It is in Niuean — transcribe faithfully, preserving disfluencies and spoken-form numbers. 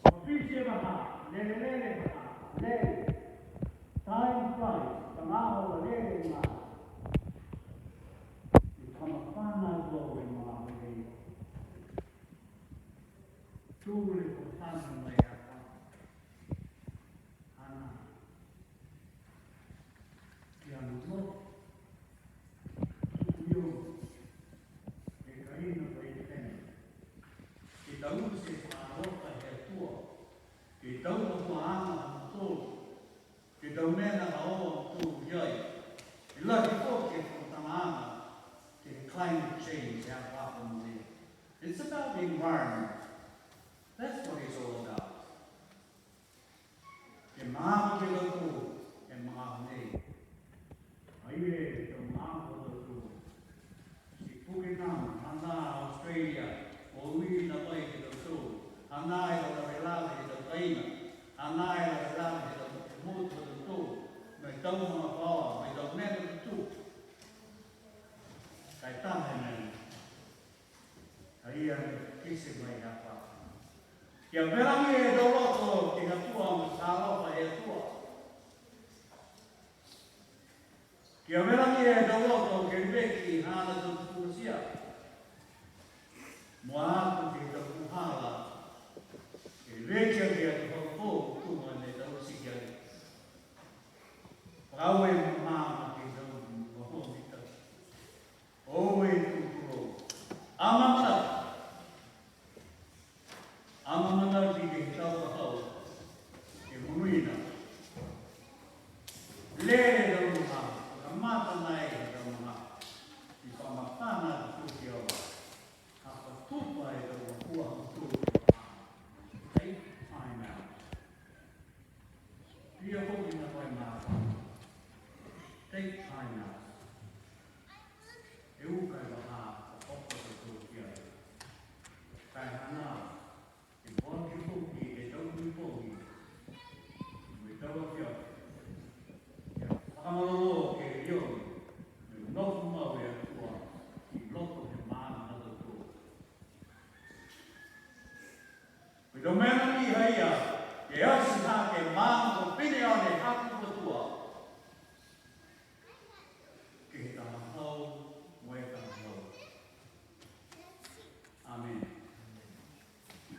Mafiti e vahā, lele lele e vahā, lele. Time flies, magaaho lele e magaaho. Ti kamafana atu e magaaho nei. Tū e kotana mai haka. Hana. Kia nono. Tuku io. E kaina mai e kaina. Ke taute e fakaalofa he Atua. Ke tau atuaaga ha mautolu. Ke tau mena ka o atu ki ai. Ke lahi foki e fakatagaaga ke he climate change he akoako nei. It's about the environment. That's what it's all about. Ke maama ke tautolu he magaaho nei. Ai e tau maama ko tautolu. Ti puke nā, hanā Australia, o ui na mai ke tautolu. Hanā e tau lavelave he tau kaina. Hanā e lavelave he tau motu ko tautolu. Mo e tau magafaoa, mo e tau mena tutupu. Ka e taha e mena. Ka ia kite mai hapa. Kia velagi e tau loto ke he Atua, mo e talofa he Atua. Kia velagi e tau loto ke leveki haana tau tufugatia. Mua atu ke he tau puhala ke leveki ake atu fakafou, tuga ne tau tiki ai. Fakaaue ma ma ke he tau mahua mitaki. Oue tuturo. Amamanaki. Amamanaki ke he tau ka hau. Ke monuina. Lele tau maha. Kamata nai he tau maha. Ti fakamafana atu ki a. Hafatupa e tau akua hafatupa. Take time out. Pihia foki na kua e mafa. Take time out. E uka e vahā, ka hoko tautolu ki ai. Ka e hanā, e poaki foki, e tau tui poki. Mo e tau afiafi. Kia fakamalolō ke liu, mo e nofo mau e Atua, ki loto he maaga ha tautolu. Ko e tau mena ni ha ia, ke ati hake e maaga ko Pineone, hake ko